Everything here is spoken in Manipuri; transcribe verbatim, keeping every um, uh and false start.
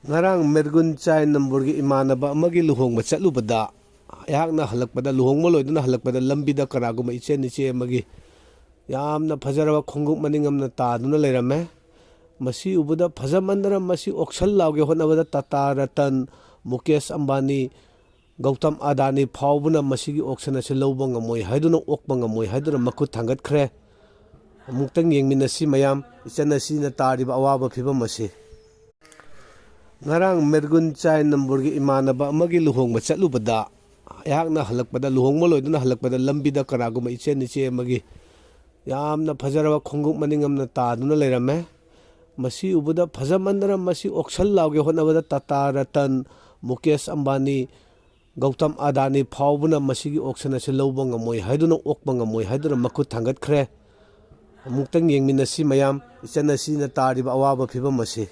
ꯉꯔꯥꯡ ꯃꯦꯔꯒꯨꯟ ꯆꯥꯏ ꯅꯝꯕꯨꯔꯒꯤ ꯏꯃꯥꯟꯅꯕ ꯑꯃꯒꯤ ꯂꯨꯍꯣꯡꯕ ꯆꯠꯂꯨꯕꯗ, ꯑꯩꯍꯥꯛꯅ ꯍꯜꯂꯛꯄꯗ, ꯂꯨꯍꯣꯡꯕ ꯂꯣꯏꯗꯨꯅ ꯍꯜꯂꯛꯄꯗ, ꯂꯝꯕꯤꯗ ꯀꯅꯥꯒꯨꯝꯕ ꯏꯆꯦ ꯏꯆꯦ ꯑꯃꯒꯤ ꯌꯥꯝꯅ ꯐꯖꯔꯕ ꯈꯣꯡꯎꯞ ꯃꯅꯤꯡ ꯑꯃꯅ ꯇꯥꯗꯨꯅ ꯂꯩꯔꯝꯃꯦ꯫ ꯃꯁꯤ ꯎꯕꯗ ꯐꯖꯃꯟꯗꯅ ꯃꯁꯤ ꯑꯣꯛꯁꯟ ꯂꯥꯎꯒꯦ ꯍꯣꯠꯅꯕꯗ ꯇꯥꯇꯥ ꯔꯇꯟ, ꯃꯨꯀꯦꯁ ꯑꯝꯕꯥꯅꯤ, ꯒꯧꯇꯝ ꯑꯗꯥꯅꯤ ꯐꯥꯎꯕꯅ ꯃꯁꯤꯒꯤ ꯑꯣꯛꯁꯟ ꯑꯁꯤ ꯂꯧꯕ ꯉꯝꯃꯣꯏ ꯍꯥꯏꯗꯨꯅ, ꯑꯣꯛꯄ ꯉꯝꯃꯣꯏ ꯍꯥꯏꯗꯨꯅ ꯃꯈꯨꯠ ꯊꯥꯡꯒꯠꯈ꯭ꯔꯦ꯫ ꯑꯃꯨꯛꯇꯪ ꯌꯦꯡꯃꯤꯟꯅꯁꯤ ꯃꯌꯥꯝ, ꯏꯆꯟ ꯑꯁꯤꯅ ꯇꯥꯔꯤꯕ ꯑꯋꯥꯕ ꯐꯤꯕꯝ ꯑꯁꯤ꯫ ꯉꯔꯥꯡ ꯃꯦꯔꯒꯨꯟ ꯆꯥꯏ ꯅꯝꯕꯨꯔꯒꯤ ꯏꯃꯥꯟꯅꯕ ꯑꯃꯒꯤ ꯂꯨꯍꯣꯡꯕ ꯆꯠꯂꯨꯕꯗ, ꯑꯩꯍꯥꯛꯅ ꯍꯜꯂꯛꯄꯗ, ꯂꯨꯍꯣꯡꯕ ꯂꯣꯏꯗꯨꯅ ꯍꯜꯂꯛꯄꯗ, ꯂꯝꯕꯤꯗ ꯀꯅꯥꯒꯨꯝꯕ ꯏꯆꯦ ꯏꯆꯦ ꯑꯃꯒꯤ ꯌꯥꯝꯅ ꯐꯖꯔꯕ ꯈꯣꯡꯎꯞ ꯃꯅꯤꯡ ꯑꯃꯅ ꯇꯥꯗꯨꯅ ꯂꯩꯔꯝꯃꯦ꯫ ꯃꯁꯤ ꯎꯕꯗ ꯐꯖꯃꯟꯗꯅ ꯃꯁꯤ ꯑꯣꯛꯁꯟ ꯂꯥꯎꯒꯦ ꯍꯣꯠꯅꯕꯗ ꯇꯥꯇꯥ ꯔꯇꯟ, ꯃꯨꯀꯦꯁ ꯑꯝꯕꯥꯅꯤ, ꯒꯧꯇꯝ ꯑꯗꯥꯅꯤ ꯐꯥꯎꯕꯅ ꯃꯁꯤꯒꯤ ꯑꯣꯛꯁꯟ ꯑꯁꯤ ꯂꯧꯕ ꯉꯝꯃꯣꯏ ꯍꯥꯏꯗꯨꯅ, ꯑꯣꯛꯄ ꯉꯝꯃꯣꯏ ꯍꯥꯏꯗꯨꯅ ꯃꯈꯨꯠ ꯊꯥꯡꯒꯠꯈ꯭ꯔꯦ꯫ ꯑꯃꯨꯛꯇꯪ ꯌꯦꯡꯃꯤꯟꯅꯁꯤ ꯃꯌꯥꯝ, ꯏꯆꯟ ꯑꯁꯤꯅ ꯇꯥꯔꯤꯕ ꯑꯋꯥꯕ ꯐꯤꯕꯝ ꯑꯁꯤ꯫